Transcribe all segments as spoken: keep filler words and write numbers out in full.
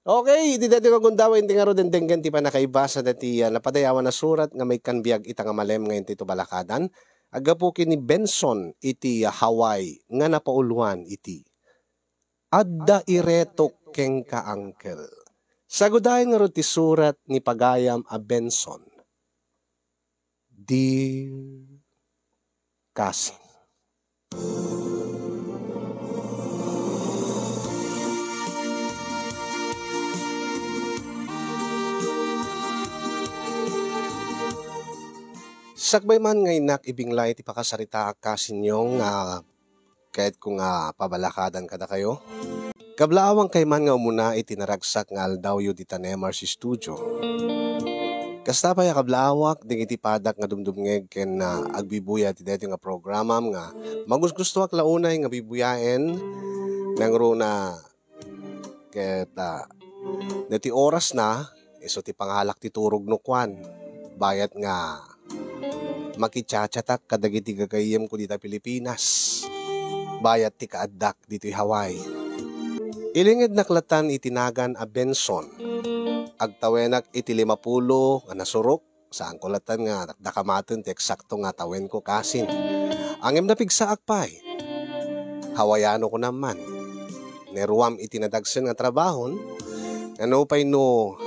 Okay, iti daytoy nga gundaway, inti ngarud denggen ti pannakaibasa daytoy, ah, napadayawan a surat nga maikkan biag ita nga malem nga intoy balakadan. Aggapu ken ni Benson iti, ah, Hawaii nga napauluan iti, "Adda iretok kenka, Uncle." Sagudayen ngarud ti surat ni pagayam a Benson. Dear Cousin. Sakbay man nga innak ibinglay ti pakasaritaak, kasinyo, nga kayatko nga pabalakadan kadakayo. Kablaawangkay man nga umuna iti naragsak nga aldawyo dita Nemar's Studio. Kasta pay a kablaawak dagiti padak nga dumdumngeg ken, ah, agbibuya ti daytoy nga programam nga magusgustoak la unay nga bibuyaen nangruna ket, ah, daytoy orasna, isu ti pangalak ti turog no kuan, bayat nga makichachatak kadagiti gagayyemko dita Pilipinas, bayat ti kaaddak ditoy Hawaii. Ilingednak latan iti nagan a Benson. Agtawenak iti limapulo nga nasurok, saanko latan nga dakdakamaten ti eksakto nga tawenko, kasin. Ngem napigsaak pay. Hawaiano kunam man. Nairuam iti nadagsen nga trabahon, nga nupay no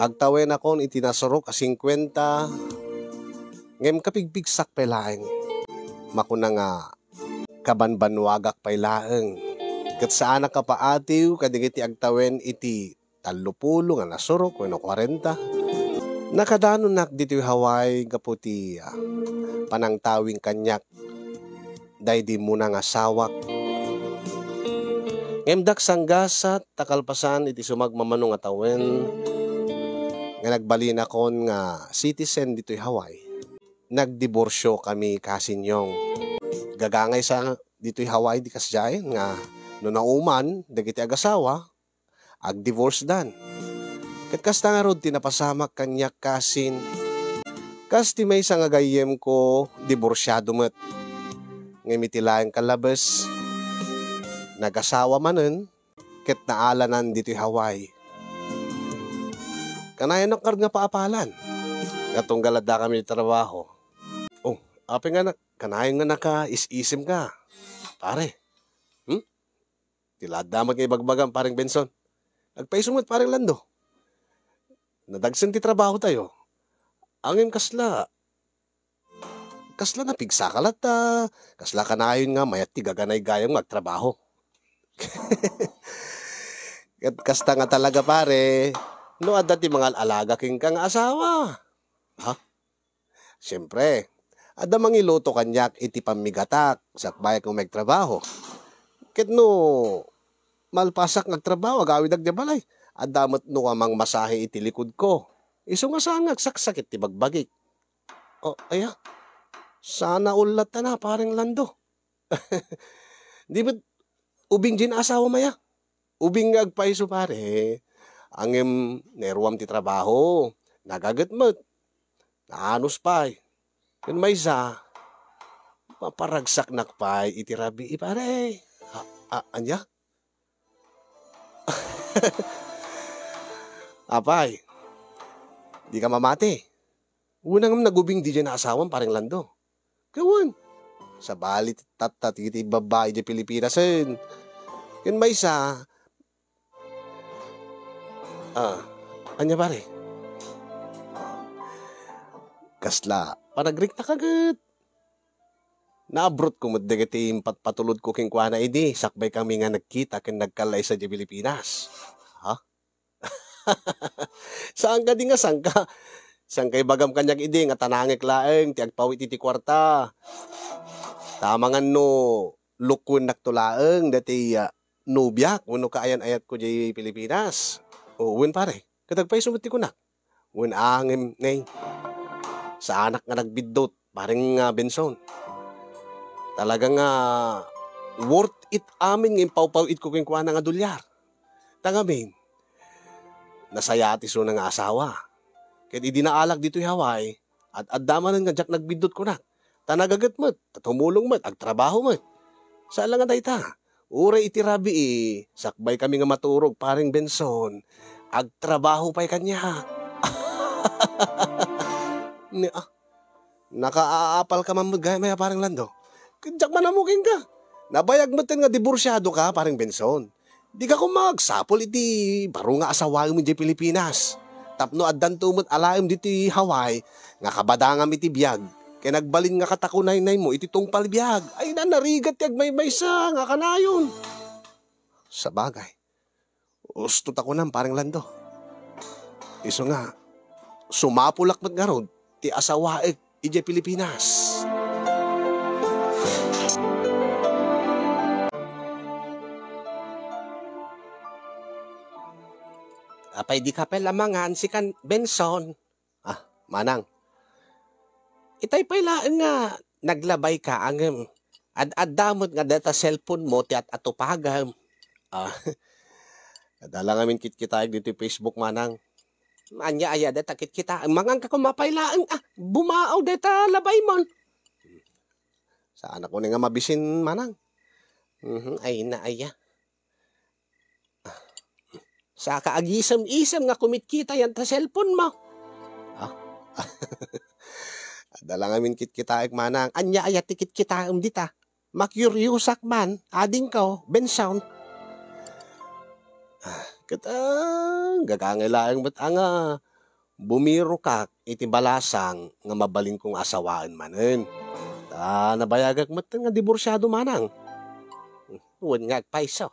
agtawenakon iti nasurok a singkuenta, ngem kapigpigsak pay laeng. Makuna nga kabanbannuagak pay laeng. Ket saanak a paatiw kadagiti agtawen iti tallopulo nga nasurok wenno kuarenta. Nakadanonak ditoy Hawaii gapu ti, ah, panangtawing kaniak daydi muna nga asawak. Ngem dak sanggasat ta kalpasan iti sumagmamano nga tawen nga nagbalinakon nga citizen ditoy Hawaii, nagdiborsio kami, kasinyong. Gagangaysa ditoy Hawaii di kasdiay nga no nauman dagiti agasawa, agdivorcedan. Ket kasta ngarud ti napasamak kaniak, kasin. Kas ti maysa nga gayyemko, diborsiado met. Ngem iti laeng kallabes, nagasawa manen ket naalanan ditoy Hawaii. Kanayon a kar nga paapalan nga tunggal adda kami ti trabaho. Oh, apay nga na-, kanayon nga nakaisisim ka, pare. Hmm? Ti ladda met nga ibagbagam, pareng Benson. Agpaiso met, pareng Lando. Nadagsen ti trabaho tayo. Angin kasla, kasla napigsaka latta, kasla kanayon nga mayat ti gaganaygayam nga agtrabaho. Ket kasta nga talaga, pare, no adda ti mangal-alaga kenka nga asawa. Ha? Siempre, adda mangiluto kaniak iti pammigatak, sakbay nga umay agtrabaho. Ket no malpasak nga agtrabaho, agawidak diay balay, adda met no a mangmasahe iti likudko. Isu nga saan nga agsaksakit ti bagbagik. Oh, aya. Sana all latta na, pareng Lando. Di met ubing diay asawam aya? Ubing nga agpaiso, pare. Ngem nairuam ti trabaho. Nagaget met. Naanus pay. Ken maysa, maparagsaknak pay iti rabii, pare. A-, a-, ania? Apay, dika mamati? Wen a ngem nagubing diay asawam, pareng Lando. Ket wen, sabali ti tatta ti, ti babbai diay Pilipinasen. Ken maysa, ah, ania, pare? Kasla panagriknak a ket. Naabrotko met dagiti impatpatulodko kenkuana idi, sakbay kami nga nagkita ken nagkallaysa diay Pilipinas. Ha? Saan kadi nga sangka? Sangka ibagam kaniak idi nga tanangek laeng ti agpawit iti kuarta. Ta amangan no lukkuennakto laeng daytoy, ah, nobiak wenno kaayan-ayatko diay Pilipinas. O, wen, pare, ket agpaiso met ti kunak. Wen a ngem, ne, saanak nga nagbiddut, pareng, ah, Benson. Talaga nga worth it amin nga impawpaw-itko kenkuana nga dolyar. Ta ngamin, nasayaat isuna nga asawa. Ket idi naalak ditoy Hawaii, ad-adda manen nga diak nagbiddut kunak. Ta nagaget met, ta tumulong met, agtrabaho met. Saan la nga dayta, Uray iti rabii, sakbaykami nga maturog, Pareng Benson. Agtrabaho pay kaniak. Ni, ah, nakaapalka man met gayam aya, Pareng Lando? Diak man ammo kenka. Nabayag metten nga diborsiadoka, Pareng Benson. Dika koma agsapul iti baro nga asawaem idiay Pilipinas. Tapno addanto met alaem ditoy Hawaii nga kabadangam iti biag, ken agbalin nga katakunaynaymo iti tungpal biag. Ay, na, narigat ti agmaymaysa nga kanayon. Sabagay, usto ta kunam, Pareng Lando. Isu nga, sumapulak met ngarud ti asawaek idiay Pilipinas. Apay dika pay la mangan, sikan Benson? Ah, manang. Itay pay laeng nga naglabayka, ngem ad-adda met nga dayta cellphone-mo ti at-atupagem. Ah, adda la ngamin kitkitaek ditoy Facebook, manang. Ania aya dayta kitkita? Manganka koma pay laeng. Ah, bumaaw dayta labaymon. Saanak unay nga mabisin, manang. Mhm, ay na aya. Saka agisem-isem nga kumitkita dayta cellphone-mo. Ah. Adda la ngamin kitkitaek, manang. Ania aya ti kitkitaem dita? Makiuriosak man, adingko, Benson. Ah, ket, ah, gagangay laeng met a nga bumirokak iti balasang nga mabalinko nga asawaen manen. Ta nabayagak met nga diborsiado, manang. Wen nga agpayso.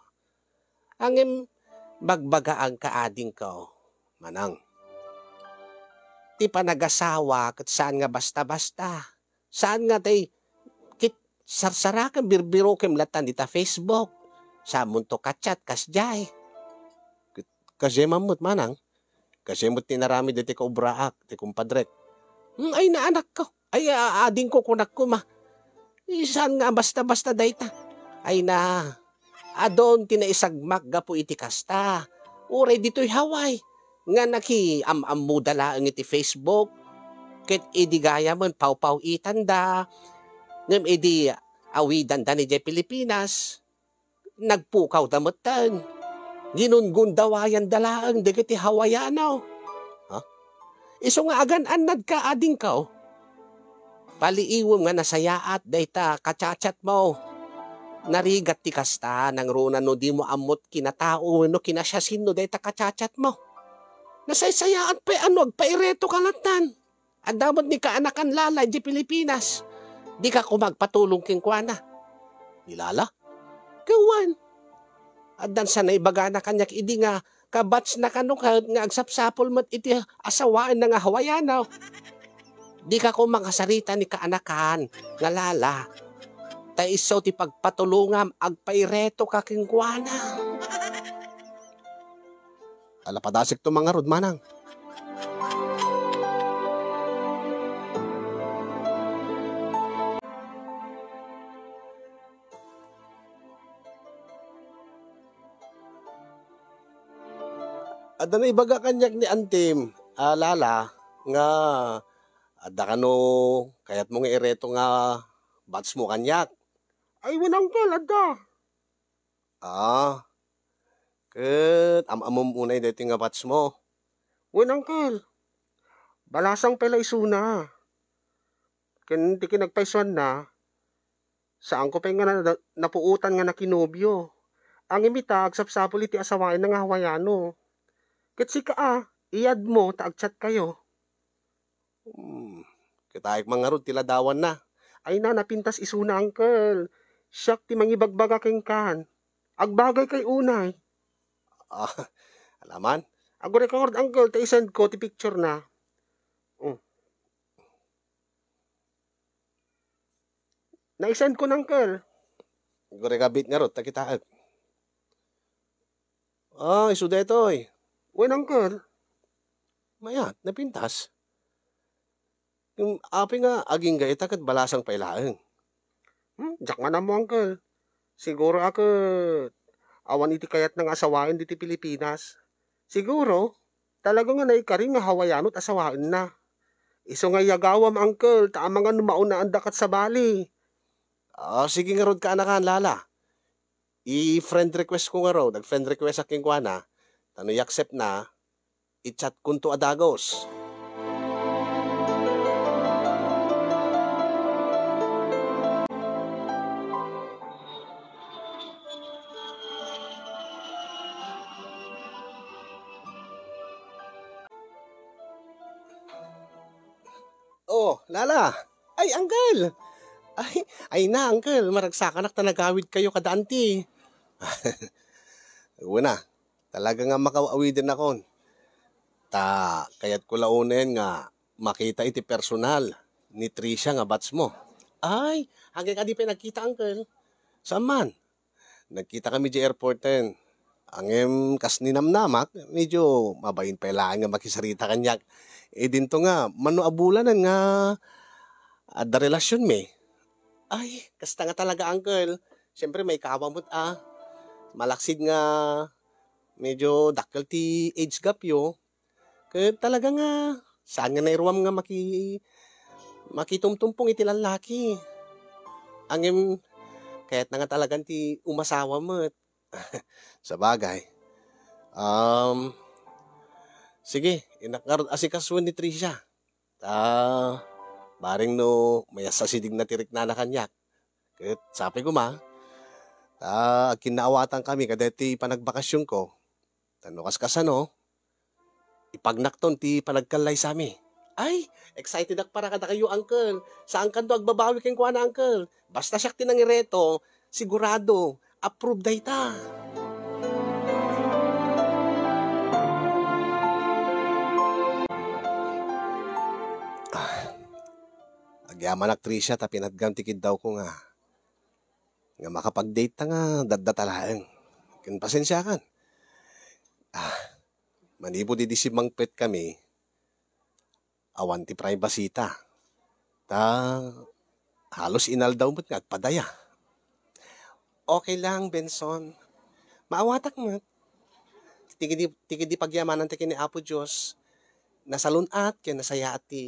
Ngem bagbagaanka, adingko, manang. Ti panagasawa ket saan nga basta-basta. Saan nga tay kit-, sarsarakem, birbirokem latta dita Facebook. Saan monto ka-chat kasdiay. Ket-, kasdiay man met, manang. Kasdiay met ti inaramid daytoy kaobraak, ti kumpadrek. Hmm, ay, na, anakko. Ay, a-, adingko, kunak koma. Eh, saan nga basta-basta dayta? Ay na, adun ti naisagmak gapu iti kasta. Uray ditoy Hawaii, nga nakiam-ammoda laeng iti Facebook, ket idi gayamen pawpaw-itanda, ngem idi awidanda idiay Pilipinas, nagpukawda metten. Ginungundawayanda laeng dagiti Hawaiano. Ha? Isu nga agan-annadka, adingko. Paliiwem nga nasayaat dayta ka-chat-chatmo. Narigat ti kasta, nangruna no dimo ammot kinatao wenno kinasiasino dayta ka-chat-chatmo. Nasaysayaat pay a no agpairetoka lattan. Adda met ni kaanakan Lala idiay Pilipinas. Dika koma agpatulong kenkuana? Ni Lala? Ket wen. Addan sa naibagana kaniak idi nga kabatsna kano ket nga agsapsapul met iti asawaenna nga Hawaiano. Dika koma kasarita ni kaanakan nga Lala. Ta isu ti pagpatulongam, agpairetoka kenkuana. Ala, padasekto man ngarud, manang. Adda naibaga kaniak ni antim, a, Lala, nga adda kano kayatmo nga ireto nga batchmo kaniak. Ay, wen, uncle, adda. Ah, ket am-ammom unay daytoy nga batchmo? Wen, uncle. Balasang pay la isuna. Ken ti kinagpaysuanna, saanko pay nga na-, napuotan nga nakinobio. Ngem ita, agsapsapul iti asawaenna nga Hawaiano. Ket sika a, iyadmo ta agchatkayo. Hmm, kitaek man ngarud ti ladawanna. Ay na, napintas isuna, uncle. Siak ti mangibagbaga kenkan. Agbagaykay unay. Ah, alaman? Aguray ka ngarud, uncle, ta isend ko ti picture na. Oh. Naisend ko na, uncle. Aguray ka bit ngarud, ta kitaek. Ah, isu daytoy. Wen, uncle. Mayat, napintas. Ken apay nga agingga ita ket balasang pay laeng? Hmm, diak man ammo, uncle. Siguro a ket awan iti kayatna nga asawaen ditoy Pilipinas. Siguro, talaga nga naikari nga Hawaiano ti asawaenna. Isu nga iyagawam, uncle, ta amangan no maunaanda kat sabali. Ah, sige ngarud kaanakan, Lala. I-friend request ko ngarud, nag-friend request ak kenkuana, ta no i-accept na, i-chat konto a dagus. Oh, Lala. Ay, Uncle. Ay, ay na, Uncle. Maragsakanak ta nagawid kayo kada anti. Una, talaga nga makaawidenakon. Ta, kayatko la unayen nga makita iti personal ni Tricia nga batch mo. Ay, agay kadi pay nagkita, Uncle. Saan man? Nagkitakami idiay airporten. Ngem kas ninamnamak, medyo mabain pay laeng nga makisarita kaniak. Idinto nga, mano a bulanen nga adda relasionmi. Ay, kasta nga talaga, Uncle. Siyempre, maikawa met a. Malaksid nga medyo dakkel ti age gapyo. Ket talaga nga, saan nga nairuam nga maki-, makitumtumpong iti lallaki. Ngem, kayatna nga talagan ti umasawa met. Sabagay. Um, sige, innak ngarud asikasuen ni Tricia. Ta, bareng no, mayat sa sidigna ti riknana kaniak. Ket sapay koma, ta, agkinnaawatankami kadaytoy panagbakasionko. Ta no kaskasano, ipagnakton ti panagkallaysami. Ay, excited ak para kadakayo, Uncle. Saankanto agbabawi kenkuana, Uncle. Basta siak ti nangireto, sigurado, approve dayta. Ah, agyamanak, Tricia, ta pinatgam ti kiddawko nga, nga makapag-date ta nga daddata laeng. Ken pasensiakan. Ah, manipud idi simmangpetkami, awan ti privacy ta. Ta, halos inaldaw met nga agpadaya. Okay lang, Benson. Maawatak met. Ti kidi, ti kidi pagyamanan ti ken ni Apo Dios, nasalun-at ken nasayaat ti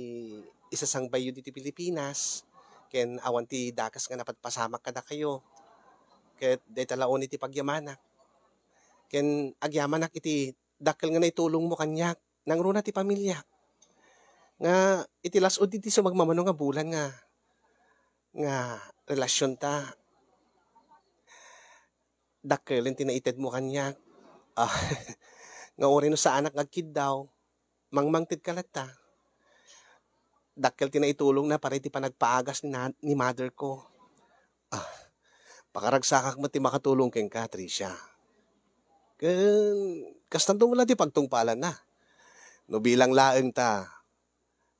isasangbayyo ditoy Pilipinas, ken awan ti dakes nga napatpasamak kadakayo. Ket dayta la unay ti pagyamanak. Ken agyamanak iti dakkel nga naitulongmo kaniak, nangruna ti pamiliak. Nga iti las-ud iti sumagmamano nga bulan nga, nga relasionta, dakkelen ti naitedmo kaniak. Ah, nga uray no saanak nga agkiddaw, mangmangtedka latta. Dakkel ti naitulongna para iti panagpaagas ni na-, ni mother ko. Ah, pakaragsakak met ti makatulong kenka, Tricia. Ken, kastanto met la ti pagtungpalanna. No bilang laeng ta,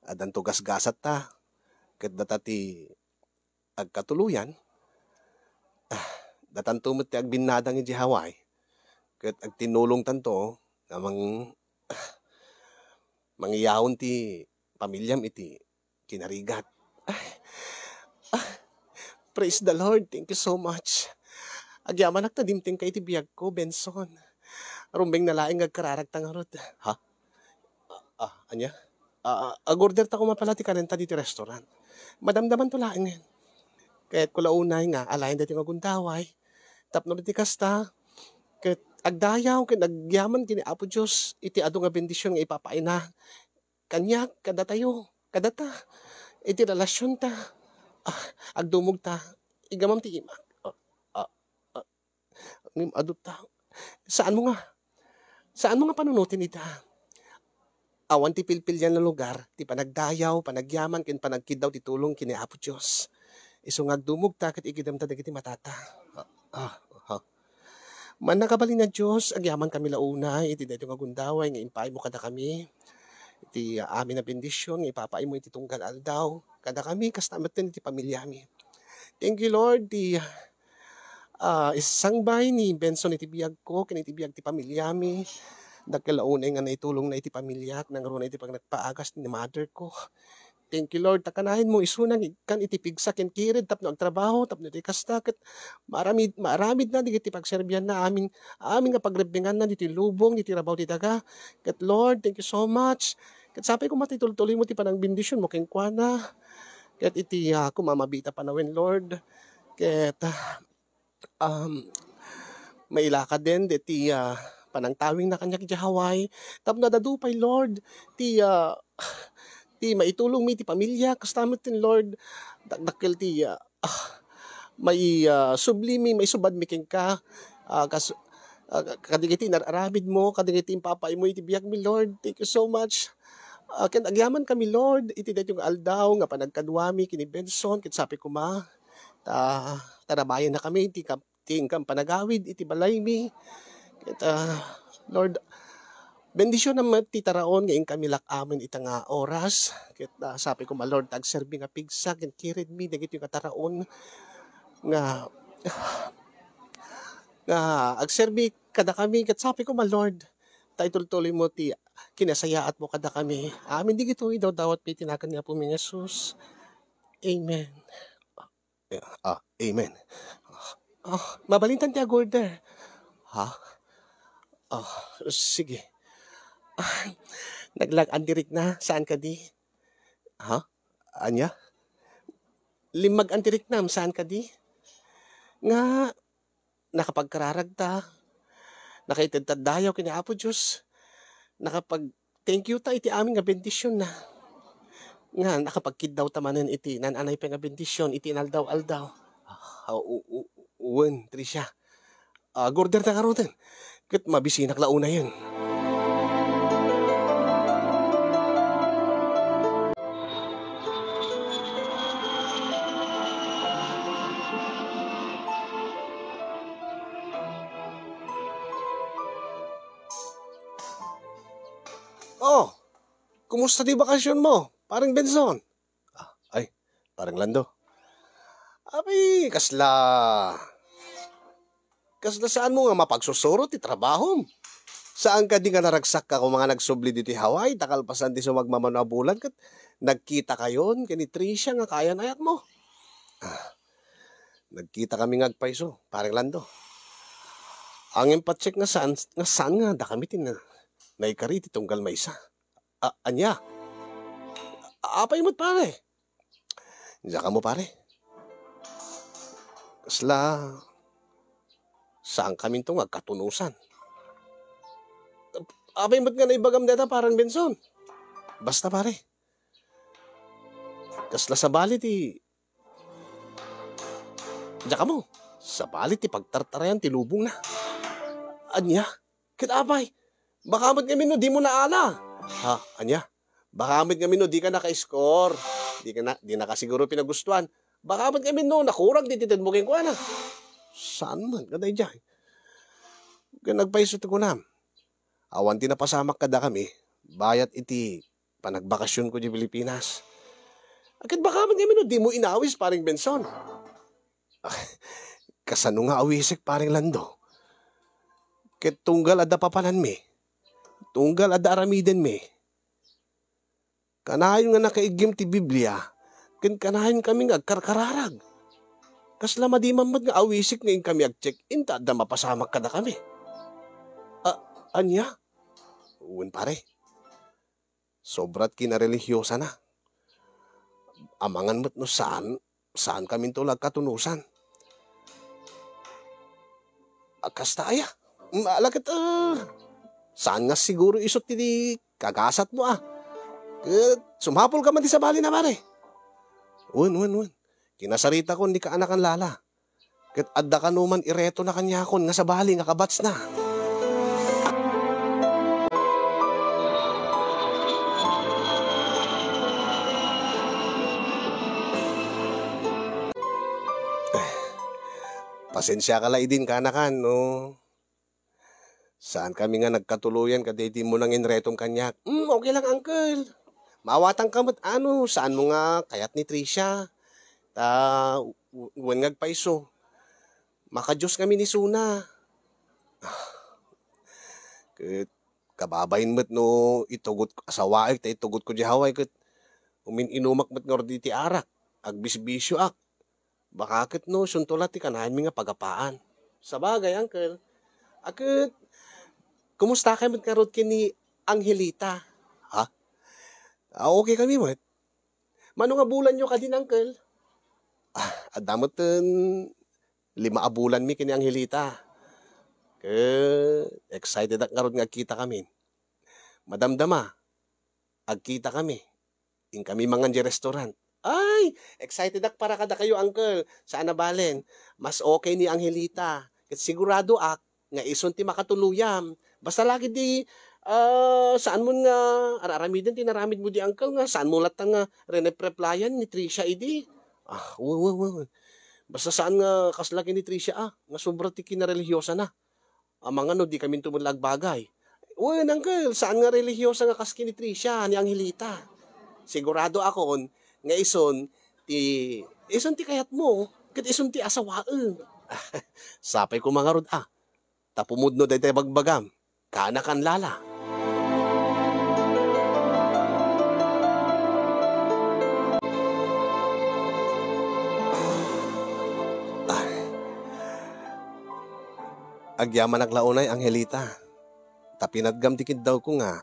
addanto gasgasatta, ket data ti agkatuloyan, ah, datanto met ti agbinnadang idiay Hawaii, ket agtinnulongtanto nga mang-, ah, mangiyaon ti pamiliam iti kinarigat. Ay, ah, praise the Lord. Thank you so much. Agyamanak ta dimtengka iti biagko, Benson. Rumbeng na laeng nga agkararagta ngarud. Ha? Ah, ah, ania? Ah, ah, ag-order ta koma pala ti kanenta ditoy restaurant. Madamdamanto laengen. Kayatko la unay nga alaen daytoy nga gundaway. Tapno iti kasta, ket agdayaw ket agyaman ken ni Apo Dios iti adu nga bendision nga ipapaayna kaniak, kadatayo, kadata, iti relasionta. Ah, agdumogta, igamam ti imak. Ah, ah, ah, ngem adu ta. Saanmo nga, saanmo nga panunoten ita? Awan ti pilpilian a lugar ti panagdayaw, panagyaman, ken panagkiddaw ti tulong ken ni Apo Dios. Isu nga agdumogta ket igidemta dagiti matata. Ah, ah, ah. Mannakabalin a Dios, agyamankami la unay iti daytoy nga gundaway nga impaaymo kadakami. Iti, ah, amin a bendision nga ipapaaymo iti tunggal aldaw. Kadakami, kasta metten iti pamiliami. Thank you, Lord, ti, ah, isangbay ni Benson iti biagko, ken iti biag ti pamiliami. Dakkel la unay nga naitulongna iti pamiliak, nangruna iti panagpaagas ni mother ko. Thank you, Lord, ta kanayon mo isuna nga ikkan iti pigsa ken kired tapno agtrabaho, tapno iti kasta, ket maaramid, maaramidna dagiti pagserbianna amin, amin nga pagrebbenganna ditoy lubong, ditoy rabaw ti daga. Ket, Lord, thank you so much. Ket sapay koma ti tultuloymo ti panangbendisionmo kenkuana. Ket iti, ah, kumamabit a panawen, Lord. Ket, ah, um, mailakaden deti, ah, panangtawingna kaniak idiay Hawaii. Tapno ad-adu pay, Lord, ti, ah, ti maitulongmi iti pamiliak. Kasta met ken, Lord, dakdakkel ti, ah, ah, mai-, ah, sublimi, maisubadmi kenka, ah, kas-, ah, kadagiti inar-aramidmo, kadagiti impapaaymo iti biagmi, Lord. Thank you so much. Ah, ken agyamankami, Lord, iti daytoy nga aldaw nga panagkaduami ken ni Benson, ket sapay koma, ta, tarabayannakami iti kam-, ti inkam panagawid iti balaymi. Ket, ah, Lord, bendisionam met ti taraon nga inkami lak-amen ita nga oras. Ket, ah, sapay koma, Lord, ta agserbi nga pigsa ken kiredmi dagitoy nga taraon nga, nga agserbi kadakami. Ket sapay koma, Lord, ta itultuloymo ti kinasayaatmo kadakami. Amin dagitoy idawdawatmi iti nagan ni Apomi nga Jesus. Amen. Ah, amen. Ah, mabalintan ti agorder. Ha? Ah, sige. Ah, naglag-andirikna, saan kadi? Ha? Ania? Limmag-andiriknam, saan kadi? Nga, nakapagkararagta, nakaitedta dayaw ken ni Apo Dios, nakapag-thank you ta iti amin nga bendisionna. Nga nakapagkiddawta manen iti naan-anay pay nga bendision iti inaldaw-aldaw. Ah, u-, u-, wen, Tricia. Ah, agorder ta ngaruden. Ket mabisinak la unayen. Oh, kumusta ti bakasionmo, Pareng Benson? Ah, ay, Pareng Lando. Abi, kasla, kasla saanmo nga mapagsusuro ti trabahom? Saan kadi nga naragsakka koma nga nagsubli ditoy Hawaii, ta kalpasan ti sumagmamano a bulan ket nagkitakayon ken ni Tricia nga kaayan-ayatmo? Ah, nagkitakami nga agpayso, Pareng Lando. Ngem patsekka nga saan, nga saan nga dakami ti na-, naikari iti tunggal maysa. A-, ania? A-, apay met, pare? Diak ammo, pare. Kasla, saankaminto nga agkatunosan. Apay met nga naibagam dayta, Pareng Benson? Basta, pare. Kasla sabali ti, diak ammo, sabali ti pagtartarayan ti lubongna. Ania? Ket apay, baka met ngamin no dimo naala. Ha, ania? Baka met ngamin no dika naka-score. Dika na, dinaka siguro pinagustuan. Baka met ngamin no nakurag ti tedmo kenkuana. Saan met nga daydiay? Ken nagpayso ti kunam. Awan ti napasamak kadakami, bayat iti panagbakasionko idiay Pilipinas. Ket baka met ngamin no dimo inawis, Pareng Benson. Kasano nga awisek, Pareng Lando? Ket tunggal adda papananmi, tunggal adda aramidenmi, kanayon nga nakaiggim ti Biblia, ken kanayonkami nga agkarkararag. Kasla madi man met nga awisek nga inkami ag-check-in ta adda mapasamak kadakami. A-, ania? Wen, pare. Sobrat kinarelihiosana. Amangan met no saan, saankaminto la agkatunosan. A, kasta aya? Mm, ala ket, ah, saan nga siguro isu ti kagasatmo, ah. Ket sumapulka man ti sabalina, pare. Wen, wen, wen. Kinasaritakon ni kaanakan Lala. Ket adda kano man iretona kaniakon nga sabali nga kabatsna. Pasensiaka la idin, kaanakan, no? Saankami nga nagkatuloyan kadaydi mo nang inretom kaniak. Hmm, okay lang, uncle. Maawatangka met, ano, saanmo nga kayat ni Tricia. Ta, w-, wen nga agpayso, makadios ngamin isuna. Ket kababain met no itugot, asawaek ta itugotko idiay Hawaii ket umin-inumak met ngarud iti arak, agbisbisioak. Baka ket no, isunto la ti kanayanmi nga pagapaan. Sabagay, uncle. A ket, kumustakay met ngarud ken ni Angelita? Ha? Ah, okay kami met. Mano nga bulanyo kadin, uncle? Ah, adda met, eh, lima a bulanmi ken ni Angelita. Eh, excited ak ngarud nga agkita kami. Madamdama, agkita kami. Inkami mangan di restaurant. Ay, excited ak para kadakayo, uncle. Saan a balen. Mas okay ni Angelita. Ket sigurado ak nga isun ti makatuluyam. Basta lagi di, ah, saan mo nga ar-aramiden ti naramid mo di, uncle, nga saan mo latta nga rinepreplayan ni Tricia idi. Ah, we, we, we, we. Basta saan nga kasla ken ni Tricia, ah, nga sobra ti kinarelihiyosa na. Amangan no di kaminto met la agbagay. Wen, uncle, saan nga relihiyosa nga kas ken ni Tricia, ni Angelita. Sigurado akon nga isun ti, isun ti kayatmo, ket isun ti asawaem. Sapay koma ngarud a, ta pumudno dayta ibagbagam, kaanakan lala. Ay. Agyamanak la unay, Angelita. Ta pinatgam ti kiddawko nga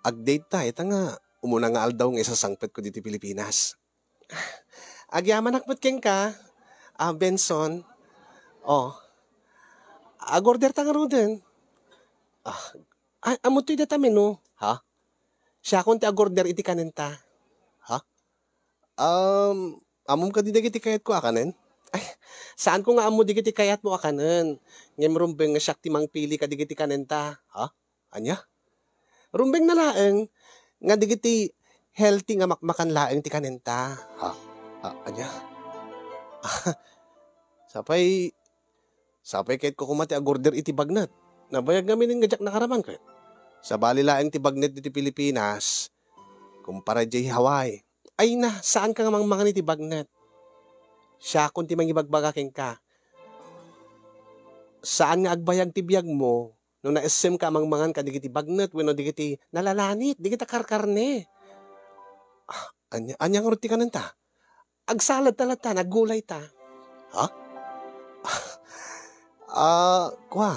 ag-date ta, ita nga umuna nga aldaw nga isasangpetko ditoy Pilipinas. Agyamanak met kenka, ah, Benson. Oh. Ag-order ta ngaruden. Ah, a-, ammo toy data menu, ha? Siakon ti ag-order iti kanenta. Ha? Um, ammom kadi dagiti kayatko a kanen? Ay, saanko nga ammo dagiti kayatmo a kanen. Ngem rumbeng nga siak ti mangpili kadagiti kanenta. Ha? Ania? Rumbeng na laeng nga dagiti healthy nga makmakan laeng ti kanenta. Ha? Ha? Ania? Sapay, sapay kayatko koma ti ag-order iti bagnet. Nabayag ngamin nga diak nakaraman ket. Sabali laeng ti bagnet ditoy Pilipinas, kumpara diay Hawaii. Ay na, saanka nga mangmangan iti bagnet. Siakon ti mangibagbaga kenka. Saan nga agbayag ti biagmo no naissemka a mangmangan kadagiti bagnet wenno dagiti nalalanit, dagiti karkarne. Ah, ania, ania ngarud ti kanenta? Agsalad ta latta, aggulay ta. Ha? Ah, kua.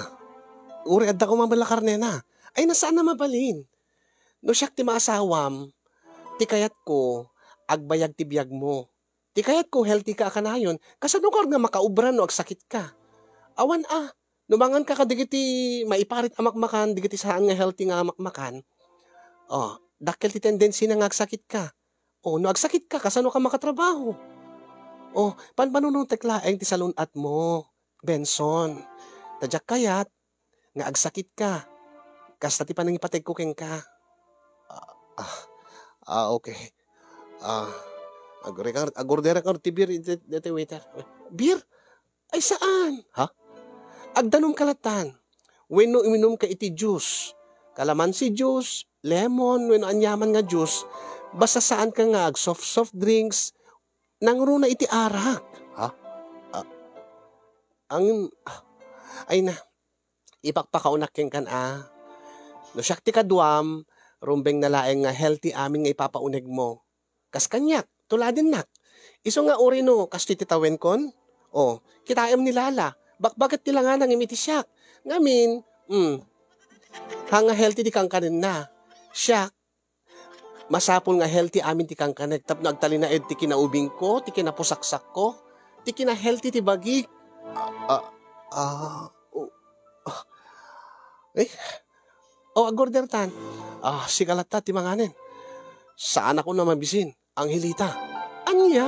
Uray adda koma met la karnena. Ay, na, saan a mabalin. No siak ti maasawam, ti kayatko, agbayag ti biagmo. Ti kayatko, healthy ka a kanayon, kasano ka nga makaubra no agsakitka? Awan a, no manganka kadagiti maiparit a makmakan, dagiti saan nga healthy nga makmakan, oh, dakkel ti tendency na nga agsakitka. Oh, no agsakitka, kasano ka makatrabaho? Oh, panpanunotek laeng ti salun-atmo, Benson. Ta diak kayat nga agsakitka. Kasta ti panangipategko kenka. Ah, ah, ah, okay. Ah, agurek-, agurderak ngarud ti beer iti, iti waiter. Beer? Ay, saan? Ha? Agdanumka latan. Wenno uminumka iti juice. Kalamansi juice, lemon, wenno aniaman nga juice. Basta saanka nga ag soft, soft drinks, nangruna iti arak. Ha? Ah, ang, ah, ay na, ipakpakaunak kenkan a. No siak ti kaduam, rumbeng na laeng nga healthy amin nga ipapaunegmo. Kas kaniak, tuladennak. Isu nga uri no, kastoy ti tawenkon? O, kitaem ni Lala, bakbaket ti langana ngem iti siak. Ngamin, mm, ha nga healthy ti kankanenna. Siak, masapul nga healthy amin ti kankanek tapno agtalinaed ti kinaubingko, ti kinapusaksakko, ti kina-healthy ti bagik. Ah, ah, ah, o, ah, eh? O, agorder tan. Ah, sika latta ti manganen. Saan ako na mabisin, Angelita. Ania?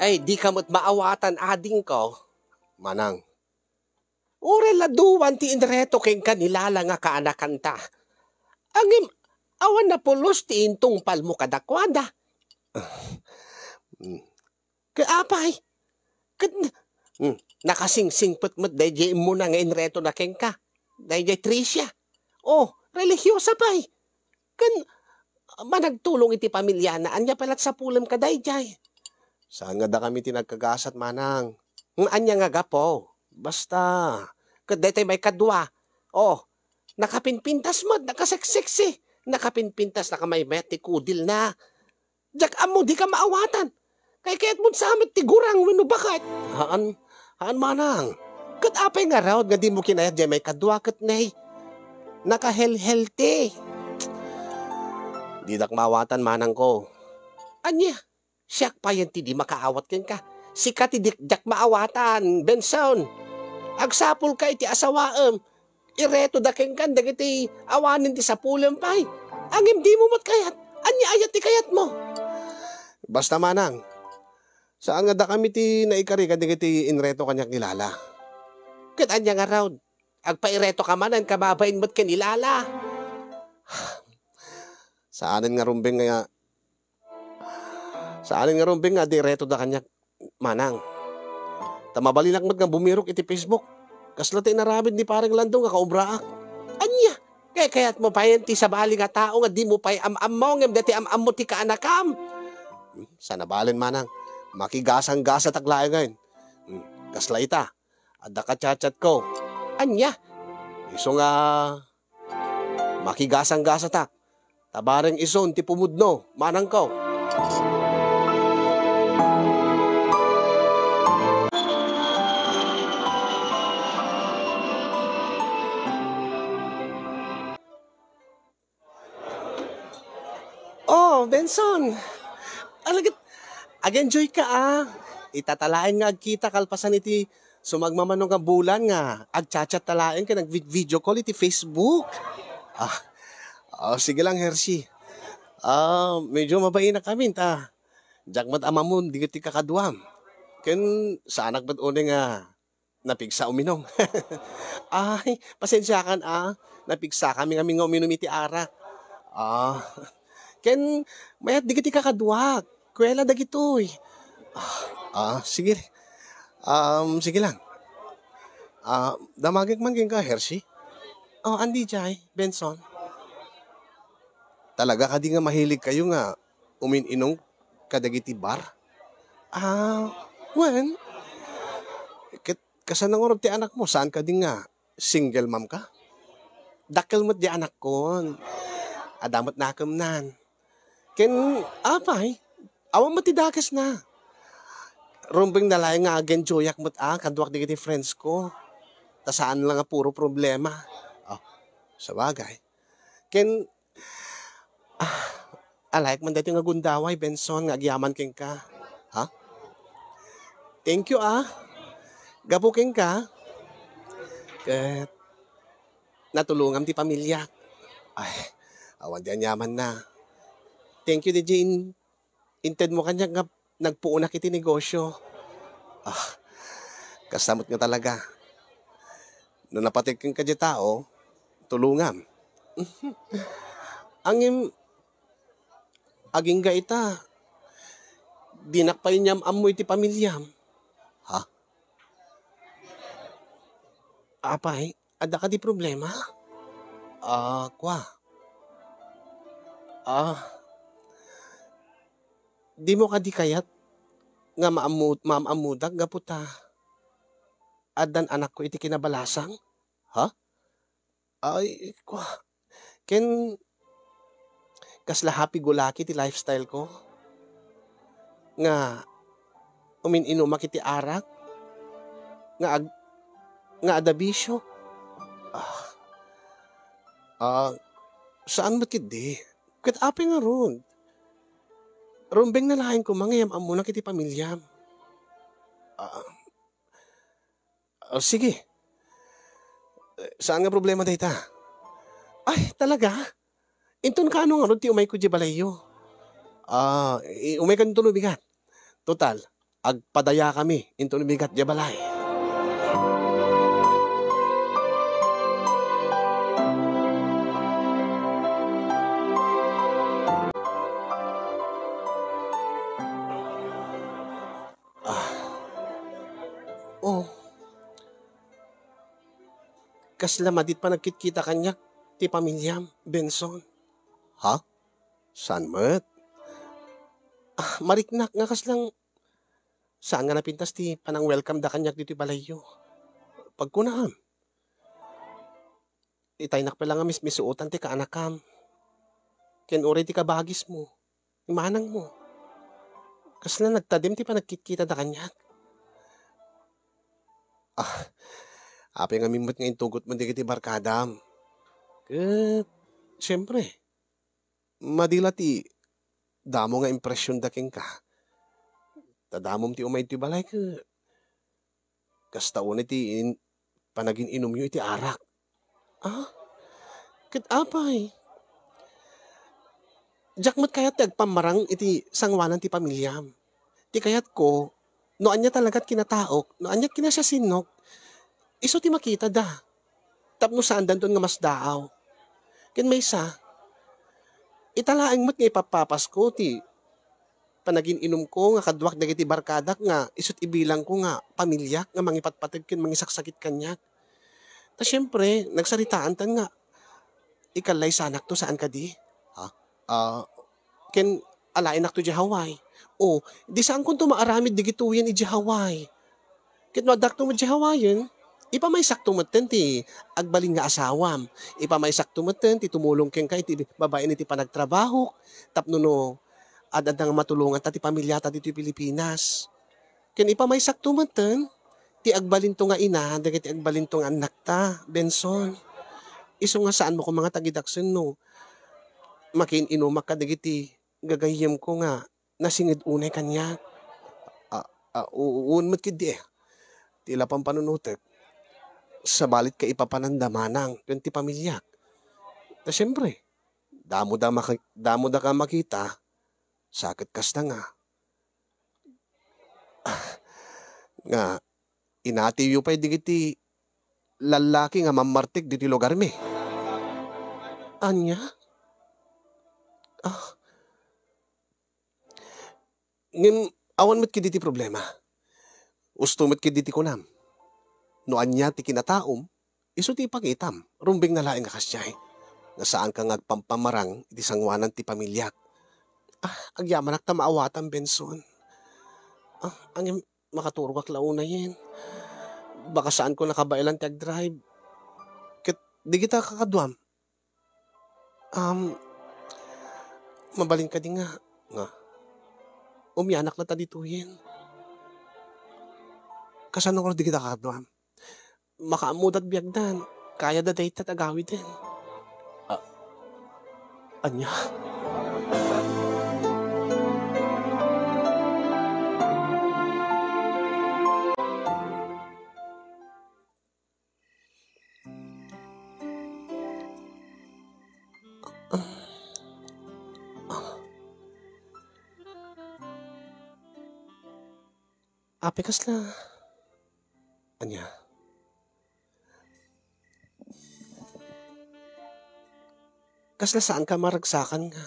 Ay, di ka met maawatan, adingko. Manang. Uray la duan ti inreto kenka ni Lala nga kaanakanta. Ngem, awan a pulos ti intungpalmo kadakuada. Mm. Ket apay? Ket, mm, nakasingsingpet met daydiay immuna nga inretona kenka. Daydiay Tricia. O, relihiosa pay. Ken managtulong iti pamiliana, ania pay la ti sapulem kadaydiay? Saan nga dakami ti nagkagasat, manang? Ngem ania nga gapu? Basta, ket daytoy maikadua. O, nakapinpintas met, nakaseksiksi. Nakapinpintas, nakamaymayat ti kudilna. Diak ammo, dika maawatan. Kaykayatmon sa met ti gurang wenno baket. Haan, haan, manang. Ket apay ngarud nga dimo kinayat diay maikadua ket nay nakahelhelti? Didak maawatan, manangko. Ania? Siak payen ti di makaawat kenka. Sika ti di, diak maawatan, Benson. Agsapulka iti asawaem. Iretoda kenka dagiti awanen ti sapulem pay. Ngem dimo met kayat. Ania aya ti kayatmo? Basta, manang, saan nga dakami ti naikari kadagiti inreto kaniak ni Lala. Ket ania ngarud? Agpairetoka manen kababain met ken ni Lala. Saanen nga rumbeng nga Saanen nga rumbeng nga adda iretoda kaniak, manang. Ta mabalinak met nga bumirok iti Facebook. Kasla ti inaramid ni Pareng Lando nga kaubraak. Ania? Kayatmo payen ti sabali nga tao nga dimo pay am-ammo ngem dayta am-ammo ti kaanakam? Hmm, saan a balen, manang. Makigasanggasatak laengen. Hmm, kasla ita, adda ka-chat-chatko. Ania? Isu nga Makigasanggasatak. Ta bareng isun ti pumudno, manangko. Oh, Benson! Alagad, ag-enjoy ka, ah. Ita ta laeng nga agkita kalpasan iti sumagmamano nga bulan nga agchat-chat ta laeng ken nag-video call iti Facebook. Ah, oh, sige lang, Hershey. Ah, medyo mabainakamin ta diak met ammo dagiti kakaduam. Ken saanak met unay nga napigsa uminum. Ay, pasensiakan, ah. Napigsakami ngamin nga uminum iti arak. Ah, ken mayat dagiti kakaduak. Kuela dagitoy. Ah, ah, sige. Um, sige lang. Ah, damagek man kenka, Hershey. Oh, andi jay, Benson. Talaga kadi nga mahilig kayo nga umin-inum kadagiti bar? Ah, wen. Ket kasano ngarud ti anakmo? Saan kadi nga single mom ka? Dakkel met di anakkon. Adda met nakemnan. Ken apay, awan met ti dakesna. Rumbeng na laeng nga ag-enjoyak met a kaduak dagiti friends ko. Ta saan la nga puro problema. Oh, sabagay. Ken, ah, alaek man daytoy nga gundaway, Benson, nga agyaman kenka. Ha? Thank you, ah. Gapu kenka, ket natulongam ti pamiliak. Ay, awan ti aniamanna. Thank you, D J, in-, intedmo kaniak nga nagpuonak iti negosyo. Ah, kasta met nga talaga. No napateg kenka diay tao, tulongam. Ngem, agingga ita, dinak pay inyam-ammo iti pamiliam. Ha? Apay, adda kadi problema? Ah, kua. Ah, dimo kadi kayat nga maammo-, maam-ammodak gapu ta addan anakko iti kinabalasang? Ha? Ay, kua. Ken kasla happy-go-lucky ti lifestyle ko? Nga umin-inumak iti arak? Nga ag-, nga adda bisio? Ah. Ah, saan met ketdi? Ket apay ngarud? Rumbeng na laeng koma nga inyam-ammonak iti pamiliam. Ah, ah, sige. Eh, saan nga problema dayta? Ay, talaga? Inton kaano ngarud ti umayko diay balayyo? Ah, i-, umayka inton umigat. Total, agpadayakami inton umigat diay balay. Ah. Oh. Kasla madi ti panagkitkita kaniak ti pamiliam, Benson. Ha? Saan met? Ah, mariknak nga kaslang saan nga napintas ti panang-welcome da kaniak ditoy balayyo. Pagkunam, itaynak pay la nga mismisuotan ti kaanakam. Ken uray ti kabagismo, ni manangmo. Kasla nagtadem ti panagkitkitada kaniak. Ah, Apay ngamin met nga intugotmo dagiti barkadam? Ket, siempre, madi la ti damo nga impresionda kenka. Ta damom ti umay iti balay ket kasta unay ti in-, panagin-inumyo iti arak. Ah? Ket apay? Diak met kayat ti agpammarang iti sangoanan ti pamiliam. Ti kayatko, no ania talagat kinataok, no ania kinasiasinnok, isu ti makitada. Tapno saandanton nga masdaaw. Ken maysa, ita laeng met nga ipappapasko ti panagin-inumko nga kaduak dagiti barkadak nga isut' ibilangko nga pamiliak nga mangipatpateg ken mangisaksakit kaniak. Ta siempre, nagsaritaantan nga ikallaysanakto, saan kadi? Ha? Ah, ken alaenakto idiay Hawaii. O, di saankonto maaramid dagitoyen idiay Hawaii. Ket no addakto met idiay Hawaiien, ipamaysakto metten ti agbalin nga asawam. Ipamaysakto metten ti tumulong kenka iti babaen iti panagtrabahok tapno no ad-adda nga matulonganta ti pamiliata ditoy Pilipinas. Ken ipamaysakto metten ti agbalinto nga ina dagiti agbalinto nga annakta, Benson. Isu nga saanmo koma nga tagidaksen no makiin-inumak kadagiti gagayyemko nga nasinged unay kaniak. A, a, u-, uon met ketdi, eh. Ti la pampanunotek, sabali ket ipapananda manang ken ti pamiliak. Ta siempre, damoda maki-, damodaka makita, sa ket kasta nga, nga inatiwyo pay dagiti lallaki nga mammartek ditoy lugarmi. Ania? Ah. Ngem awan met ketdi ti problema. Usto met ketdi ti kunam. No ania ti kinataom, isu ti ipakitam. Rumbeng na laeng a kasdiay. Nga saanka nga agpampamarang iti sangoanan ti pamiliak. Ah, agyamanak ta maawatam, Benson. Ah, ngem makaturogak la unayen. Baka saanko nakabaelan ti agdrive. Ket dagita kakaduam, um, mabalin kadi nga, nga, umianak la ta ditoyen. Kasano nga dagita kakaduam? Makaammoda ti biagdan. Kayada dayta ti agawiden. A-, ania? Apay kasla, ania? Kasla saanka maragsakan nga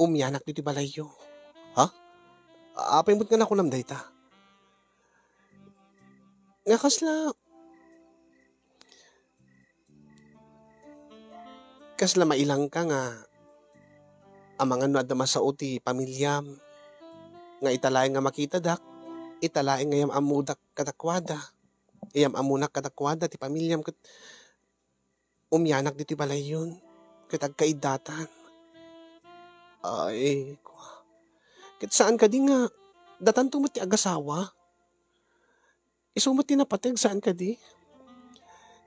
umianak ditoy balayyo? Ha? Apay met nga nakunam dayta? Nga kasla, kasla mailangka nga amangan no adda masao ti pamiliam, nga ita laeng nga makitadak, ita laeng nga iyam-ammodak kadakuada, iyam-ammonak kadakuada ti pamiliam ket umianak ditoy balayyon ket agkaiddatan. Ay, kua. Ket saan kadi nga datanto met ti agasawa? Isu met ti napateg, saan kadi?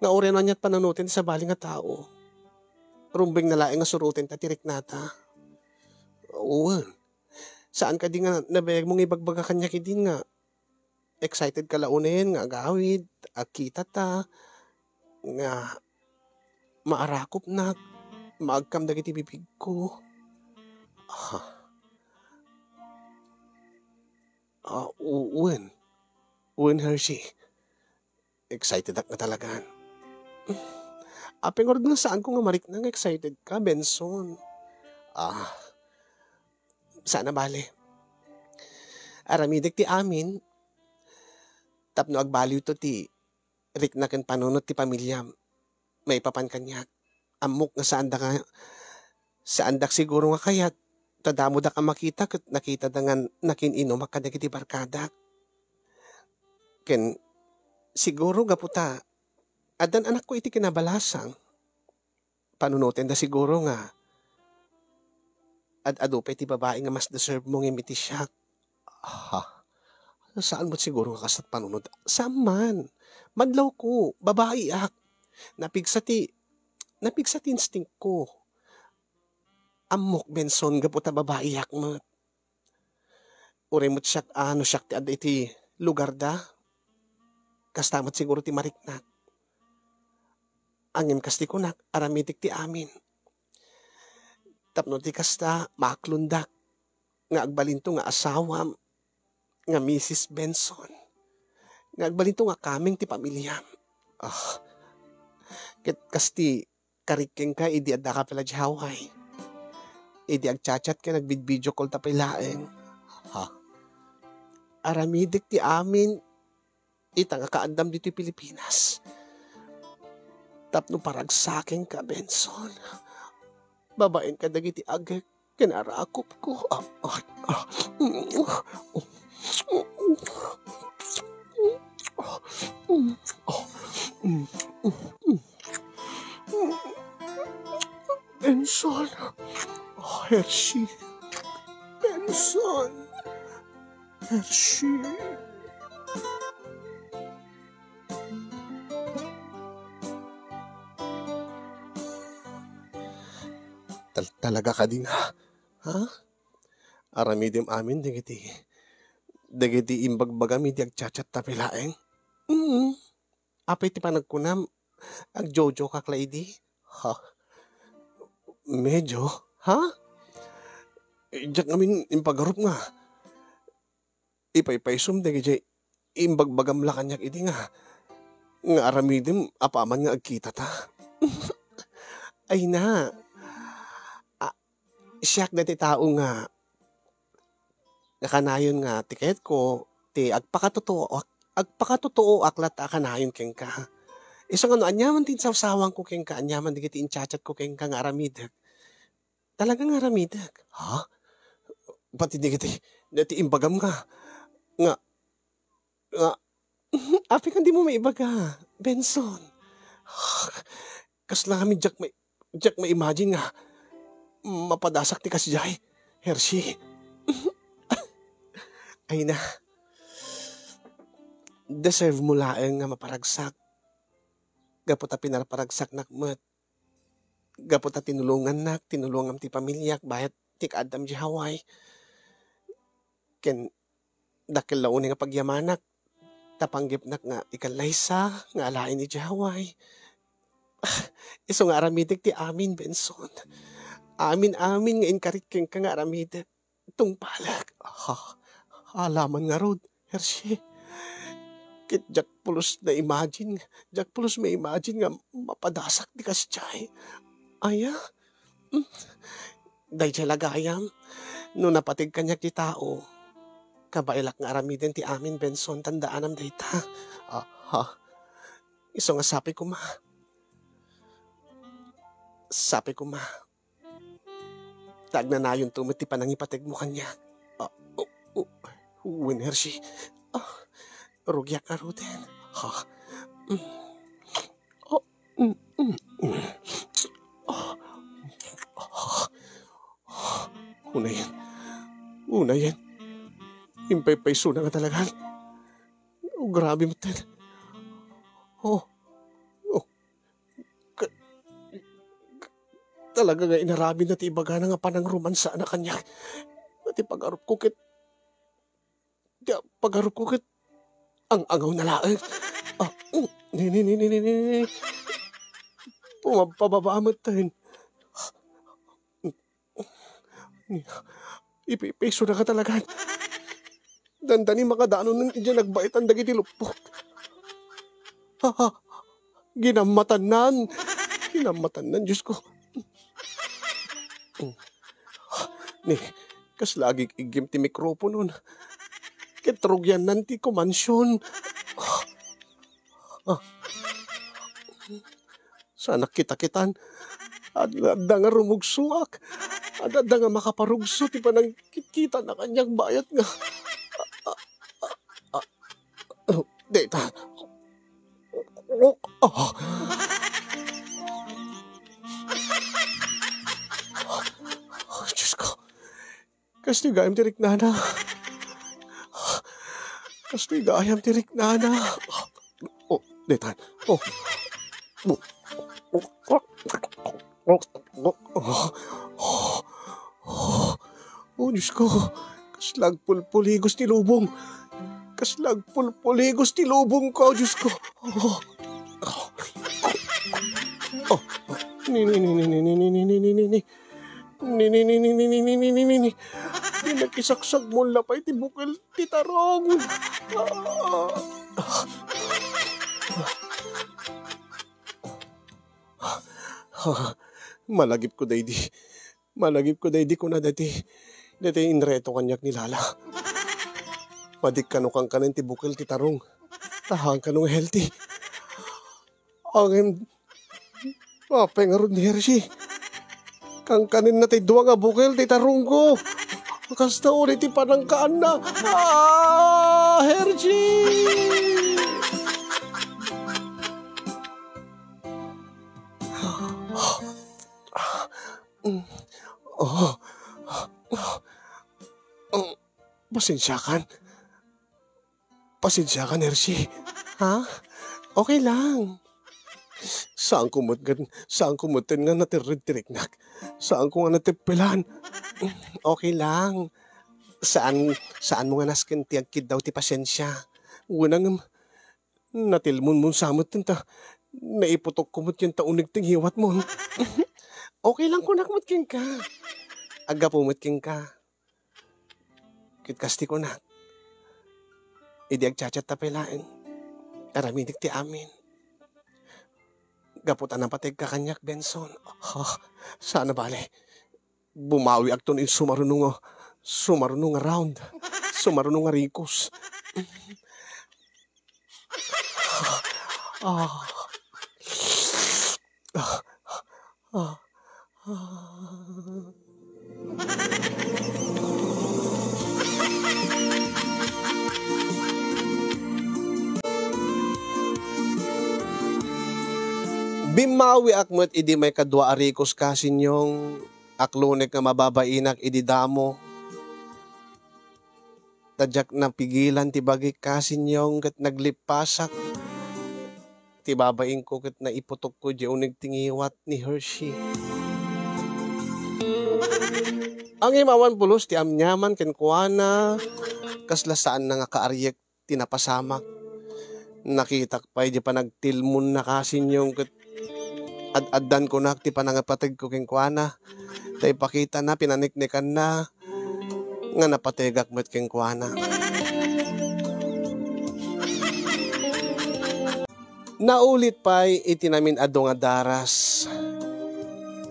Nga uray no ania't panunoten ti sabali nga tao, rumbeng na laeng nga surotenta ti riknata. Wen, saan kadi nga nabayagmo nga ibagbaga kaniak idin nga excited ka la unayen nga agawid, agkitata, nga maarakopnak, maagkam dagiti bibigko. Ah. Ah, u-, wen. Wen, Hershey. Excitedak nga talagan. Apay ngarud nga saanko nga marikna nga excited ka, Benson? Ah, saan a bale. Aramidek ti amin tapno agbaliwto ti rikna ken panunot ti pamiliam maipapan kaniak. Ammok nga saanda nga, saandak siguro nga kayat, ta damodak a makita ket nakitada nga nakin-inumak kadagiti barkadak. Ken siguro gapu ta addan anakko iti kinabalasang, panunotenda siguro nga ad-adu pay ti babai nga mas deserve mo ngem iti siak. Ha? Saan met siguro nga kasat panunot? Saan man. Madlawko, babaiak. Napigsa ti, napigsa ti instinct ko. Ammok, Benson, gapu ta babaiak met. Uray met siak a no siak ti adda iti lugarda, kasta met siguro ti mariknak. Ngem kas ti kunak, aramidek ti amin. Tapno ti kasta, maaklondak nga agbalinto nga asawam nga Misis Benson, nga agbalinto nga kameng ti pamiliam. Ah, ket kas ti karik kenka idi addaka pay la idiay Hawaii. Idi agchat-chat ken agvid-video call ta pay laeng. Ha? Aramidek ti amin ita nga kaaddam ditoy Pilipinas. Tapno paragsakenka, Benson. Babaen kadagiti agek ken arakupko. Ah, ah, ah. Benson. Ah, Hershey. Benson. Hershey. Tal-, talaga kadi nga, ha? Aramidem amin dagiti, dagiti imbagbagam idi agchat-chat ta pay laeng? Mm. Apay ti panagkunam, agjojokak la idi? Ha? Medyo, ha? Diak ngamin impagarup nga ipaypaysom dagiti imbagbagam la kaniak idi nga, nga aramidem apaman nga agkitata. Ay na, a-, siak daytoy tao nga, nga kanayon nga tiketko, ti agpakatotooak, agpakatotooak latta a kanayon kenka. Isu nga no aniaman ti insawsawanko kenka, aniaman dagiti inchatchatko kenka nga aramidek, talaga nga aramidek. Ha? Pati dagiti, dagiti imbagam nga, nga, nga, apay nga dimo maibaga, Benson? Kasla ngamin diak ma-, diak ma-imagine nga mapadasak ti kasdiay, Hershey. Ay na, deserve mo laeng nga maparagsak. Gapu ta pinarparagsaknak met. Gapu ta tinulongannak, tinulongam ti pamiliak, bayat ti kaaddam idiay Hawaii. Ken dakkel la unay nga pagyamanak, ta panggepnak nga ikallaysa nga alaen idiay Hawaii. Ah, isu nga aramidek ti amin, Benson. Amin-amin nga inkarik kenka nga aramidek. Tungpalek. Ah, alaman ngarud, Hershey. Ket diak pulos na-imagine, diak pulos ma-imagine nga mapadasak ti kasdiay. Aya? Mm. Daydiay la gayam, no napateg kaniak ti tao, kabaelak nga aramiden ti amin, Benson, tandaanam dayta. Ah, ha? Isu nga sapay koma. Sapay koma. Ta agnanayonto met ti panangipategmo kaniak. Ah, oh, oh, wen, Hershey. Ah, rugiak ngaruden. Ha? Mm. Ah, mm, mm, mm. Ah, ah, ah. Unayen. Unayen. Impaypaysona nga talagan. Oh, grabe met. Oh. Oh. Ka-, ka-, talaga nga inaramidna ti ibagana nga panangromansana kaniak. Ti pagarupko ket, ti pagarupko ket ang-angawna laeng. Ah, mm, ni, ni, ni. Pumababa metten. Ipipiso na ka talaga. Dandani makadanon idiay nagbaitan dagiti luppok. Ha, ha. Ginammatannan. Ginammatannan, Diyos ko. Ni, kasla agig-iggim ti mikroponon. Ket rugiannan ti kumansion. Ah. Saanak kitakitan. Ad-, adda nga rumugsoak. Ad-, adda nga makaparugso ti panangkitkitana kaniak bayat nga. Ah, ah, ah, ah, deta. Ah. Oh, Diyos ko. Kastoy gayam ti riknana. Kastoy gayam ti riknana. Oh, Daytan. Oh. Oh. Oh, Diyos ko. Kasla agpulpuligos ti lubong. Kasla agpulpuligos ti lubong ko, Diyos ko. Oh. Oh. Ni, ni, ni, ni, ni, ni, ni, ni, ni, ni, ni. Ni, ni, ni, ni, ni, ni, ni, ni, ni, ni. Di nakisaksagmon la pay ti bukel ti tarong. Ah. Ah. Malagipko daydi. Malagipko daydi, kuna dati, dati inreto kaniak ni Lala. Madik kano kankanen ti bukel ti tarong. Tahan kano nga healthy. Angem, apay ngarud ni Hershey? Kankanenna ti dua nga bukel ti tarongko. Kasta uli ti panangkaanna. Ah, Hershey! Oh. Pasensiakan. Pasensiakan, Hershey. Ha? Okay lang. Saanko met nga, saanko metten nga naterred ti riknak. Saanko nga nateppelan. Okay lang. Saan, saanmo nga nasken ti agkiddaw ti pasensia. Wen a ngem, natilmonmon sa metten ta naiputokko met ken ta uneg ti ngiwatmon. Okay lang kunak met kenka. Aggapu met kenka. Ket kas ti kunak, idi agchat-chat ta pay laeng, aramidek ti amin. Gapu ta napateg ka kaniak, Benson. Oh, saan a bale. Bumawiakto no sumaruno nga, sumaruno nga round. Sumaruno nga rikos. Ah. Ah. Ah. Ah. Bimmawiak met idi maikadua a rikos kasinyong aklonek nga mababainak idi damo. Ta diak napigilan ti bagik kasinyong ket naglippasak ti babainko ket naiputokko idiay uneg ti ngiwat ni Hershey. Ngem awan pulos ti amiaman kenkuana, kasla saanna nga kaariek ti napasamak. Nakitak pay di panagtilmonna kasinyong ket ad-addan kunak ti panangipategko kenkuana. Ta ipakitana, pinaneknekanna nga napategak met kenkuana. Naulit pay iti namin-adu nga daras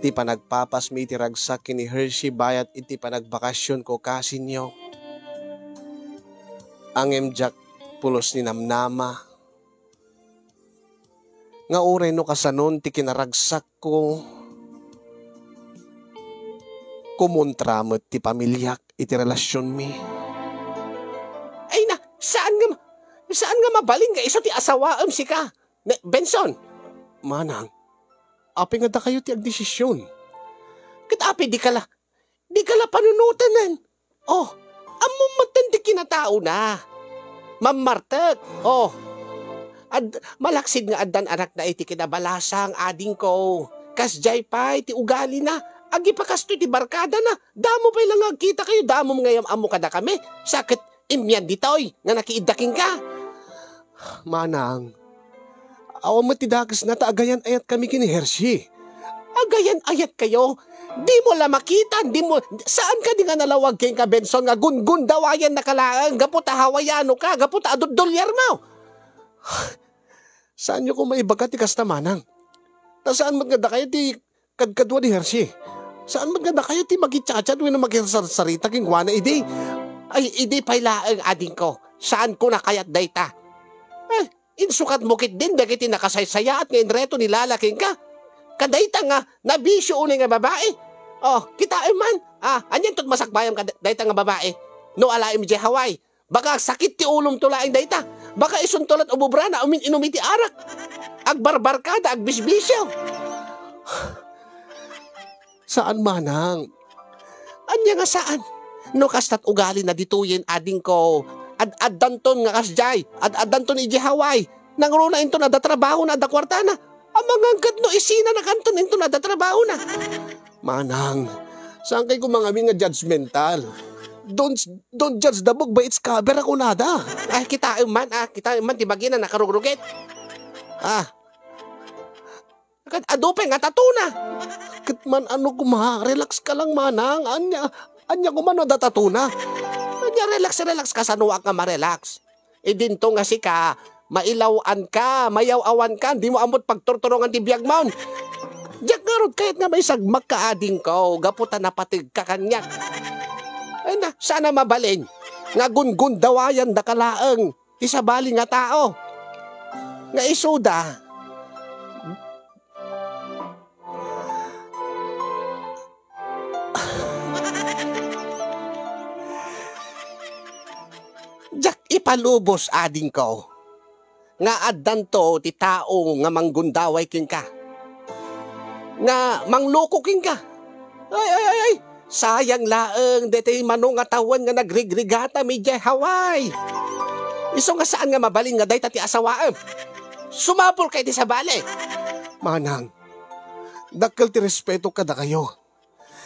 ti panagpapasmi iti ragsak ken ni Hershey bayat iti panagbakasionko kasinyong. Ngem diak pulos ninamnama nga uray no kasanon ti kinaragsakko, kumontra met ti pamiliak iti relasionmi. Ay na, saan nga ma-, saan nga mabalin nga isu ti asawaem sika? Ne, Benson! Manang, apay nga dakayo ti agdesision? Ket apay dika la, dika la panunotanen? Oh, ammom metten ti kinataona. Mammartek. Oh. Ad-, malaksid nga addan anakna iti kinabalasang, adingko. Kasdiay pay ti ugalina. Agipakastoy ti barkadana. Damo pay la nga agkitakayo, damo nga yam-ammo kadakami. Sa ket immian ditoy nga nakiidda kenka. Manang, awan met ti dakesna ta agayan-ayatkami ken ni Hershey. Agayan-ayatkayo? Dimo la makita, dimo, saan kadi nga nalawag kenka, Benson, nga gunggundawayannaka laeng gapu ta Hawaiano ka, gapu ta adu ti dolyarmo? Saanyo koma ibaga ti kasta, Manang. Ta saan met nga dakayo ti kadkadua ni Hershey. Saan met nga dakayo ti makichat-chat wenno makisarsarita kenkuana idi? Ay, idi pay laeng, adingko. Saanko a kayat dayta. Eh, insukatmo ketdin dagiti nakasaysayaat nga inreto ni Lala kenka. Kadayta nga nabisio unay nga babai. Oh, kitaem man. Ah, anianto ti masakbayam kad-, dayta nga babai? No alaem idiay Hawaii, baka agsakit ti ulomto laeng dayta. Baka isunto la't umobrana, umin-inum iti arak. Agbarbarkada, agbisbisio. Saan, Manang. Ania nga saan? No kasta't ugalina ditoyen, adingko, ad-addanton nga kasdiay, ad-addanton idiay Hawaii. Nangruna inton adda trabahona, adda kuartana. Amangan ket no isinanakanton inton adda trabahona. Manang, saan kay koma ngamin nga judgmental? Don't, don't judge the book by its cover, a kunada. Ay, kitaem man, ah, kitaem man ti bagina nakarugrugit. Ah. Ket adu pay nga tatona. Ket man-ano koma, relax ka lang, manang. Ania, ania koma no adda tatona? Ania, relax, relax, kasanoak nga ma-relax? Idinto nga sika, mailaw-anka, mayaw-awanka, dimo ammot pagturturongan ti biagmon. Diak ngarud kayat nga maisagmakka, adingko, gapu ta napategka kaniak. Ay na, saan a mabalin nga gungundawayandaka laeng ti sabali nga tao nga isuda. Diak ipalubos, adingko, nga addanto ti tao nga manggundaway kenka, nga mangloko kenka. Ay, ay, ay, ay! Sayang laeng daytoy mano nga tawen nga nagrigrigatam idiay Hawaii. Isu nga saan nga mabalin nga dayta ti asawaem. Sumapulka iti sabali. Manang, dakkel ti respeto kadakayo.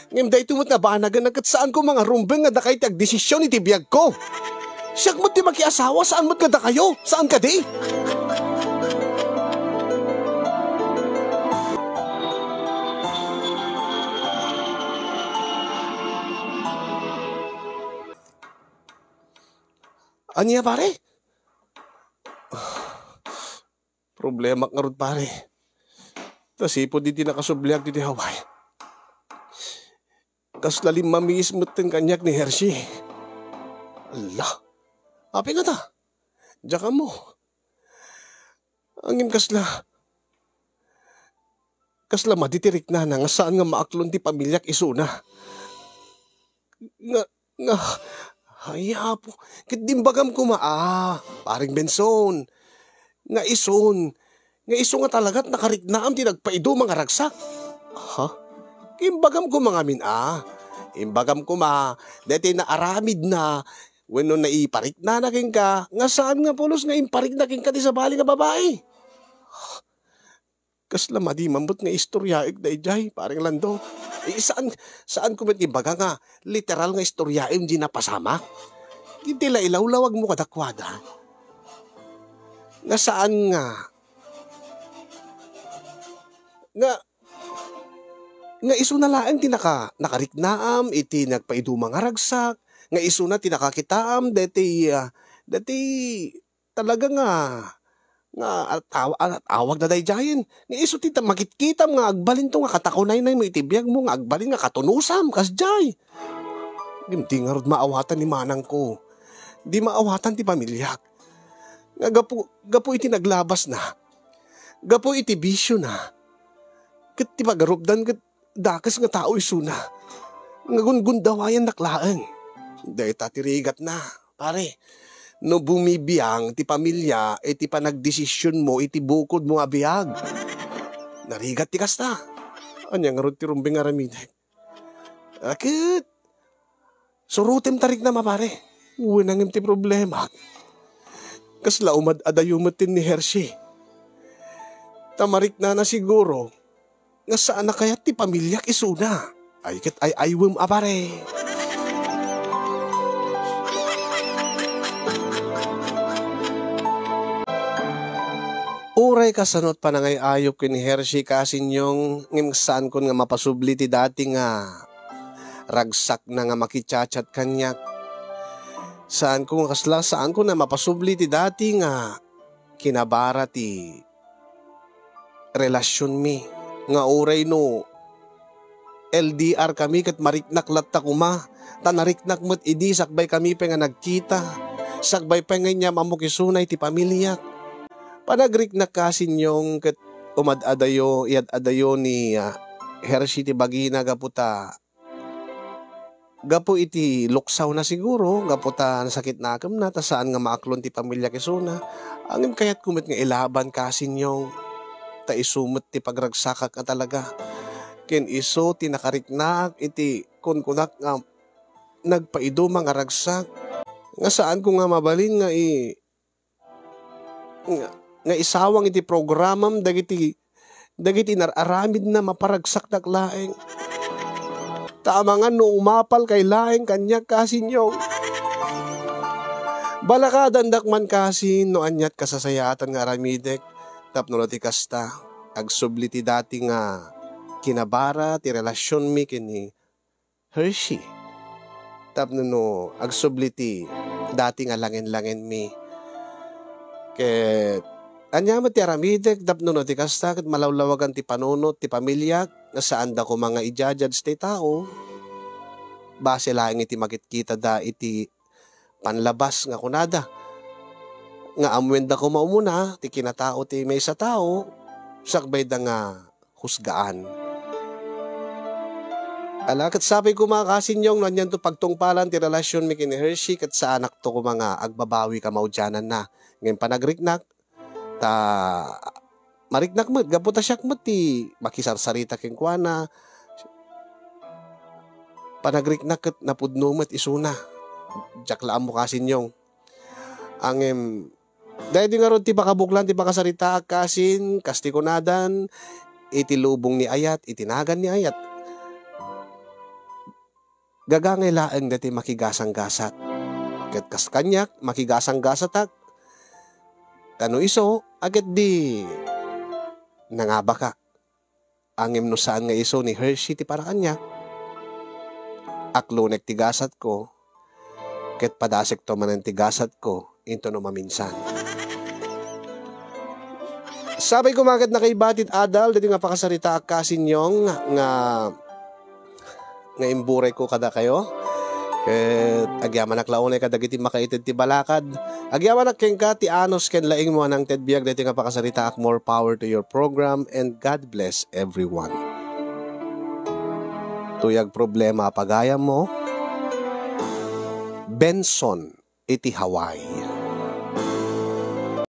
Ngem daytoy met nga banagen ket saan koma nga rumbeng nga dakay ti agdesisyon iti biagko. Siak met ti makiasawa, saan met nga dakayo? Saan kadi? Ania, pare? Problemak ngarud, pare. Ta sipud iti nakasubliak ditoy Hawaii, kasla limmamiis metten kaniak ni Hershey. Alla, apay ngata? Diak ammo. Ngem kasla, kasla madi ti riknana nga saan nga maaklon ti pamiliak isuna. Nga, nga, ay, Apo, ket imbagam koma, a, Pareng Benson, nga isun, nga isu nga talagat nakariknaam ti nagpaiduma nga ragsak. Ha? Imbagam koma ngamin, a, imbagam koma, daytoy naaramidna wenno naipariknana kenka, nga saan nga pulos nga imparikna kenka ti sabali nga babai. Kasla madi man met nga istoriaek daydiay, Pareng Lando. Eh, saan, saan ko met ibaga nga literal nga istoriaem diay napasamak? Iti la ilawlawagmo kadakuada, nga saan nga, nga, nga isuna laeng ti naka-, nakariknaam iti nagpaiduma nga ragsak, nga isuna ti nakakitaam daytoy, ah, daytoy talaga nga, nga at-, aw-, at-, awag na daydiayen. Nga isu ti ta-, makitkitam nga agbalinto nga katakunaynaymo iti biagmo nga agbalin nga katunusam, kasdiay. Ngem di ngarud maawatan ni manangko. Di maawatan ti pamiliak. Nga gapu, gapu iti naglabasna, gapu iti bisiona, ket ti pagarupdan ket dakes nga tao isuna, nga gungundawayannak laeng. Dayta ti rigatna, pare. No bumibiang ti pamilia iti panagdesisionmo iti bukodmo a biag, narigat ti kasta. Ania ngarud ti rumbeng nga aramidek? A ket, surotem ta riknam a pare. Wen, ngem ti problemak, kasla umad-adayo metten ni Hershey. Ta mariknana siguro nga saan a kayat ti pamiliak isuna. Ay ket ay-aywem a pare. Uray kasano ti panangay-ayok ken ni Hershey, Kasinyong, ngem saankon nga mapasubli ti dati nga ragsakna nga makichat-chat kaniak. Saanko nga kasla, saanko nga mapasubli ti dati nga kinabara ti relasionmi, nga uray no L D R kami ket mariknak latta koma, ta nariknak met idi sakbay kami pay nga nagkita, sakbay pay nga inyam-ammok isuna iti pamiliak. Panagriknak, Kasinyong, ket umad-adayo, iyad-adayo ni, ah, Hershey ti bagina gapu ta, gapu iti luksawna siguro, gapu ta nasakit nakemna, ta saan nga maaklon ti pamiliak isuna. Ngem kayatko met nga ilaban, Kasinyong, ta isu met ti pagragsakak a talaga. Ken isu ti nakariknaak iti kunkunak nga nagpaiduma nga ragsak, nga saanko nga mabalin nga i-, nga, nga isawang iti programam dagiti, dagiti inar-aramidna, maparagsakdak laeng. Ta amangan no umapalkay laeng kaniak, kasinyong. Balakadandak man, kasin, no aniat kasasayaatan nga aramidek, tapno no ti kasta, agsubli ti dati nga kinabara ti relasionmi ken ni Hershey. Tapno no agsubli ti dati nga langen-langenmi. Ket ania met ti aramidek tapno no ti kasta ket malawlawagan ti panunot ti pamiliak nga saanda koma nga i-judge ti tao. Base laeng iti makitkitada iti panlabas nga kunada nga ammoenda koma umuna ti kinatao ti maysa tao, sakbayda nga husgaan. Ala, ket sapay koma, kasinyong, no anianto pagtungpalan ti relasionmi ken ni Hershey, ket saanakto koma nga agbabawi kamaudiananna. Ngem panagriknak, ta mariknak met, gapu ta siak met ti makisarsarita kenkuana. Panagriknak ket napudno met isuna. Diak la ammo, kasinyong. Ngem daydi ngarud ti pakabuklan ti pakasaritaak, kasin, kas ti kunadan, iti lubong ni ayat, iti nagan ni ayat. Gagangay laeng daytoy makigasanggasat. Ket kas kaniak, makigasanggasatak. Ta no isu, a ket di nangabaka. Ngem no saan nga isu ni Hershey ti para kaniak, aklonek ti gasatko, ket padasekto manen ti gasatko intono maminsan. Sapay koma ket nakaibati ti adal daytoy nga pakasaritaak, kasinyong, nga nga imburayko kadakayo. Ket agyamanak la unay kadagiti makaited ti balakad. Agyamanak kenka ti anus ken laingmo a nangted biag daytoy nga pakasaritaak. More power to your program and God bless everyone. Tuyag problema a pagayammo, Benson iti Hawaii.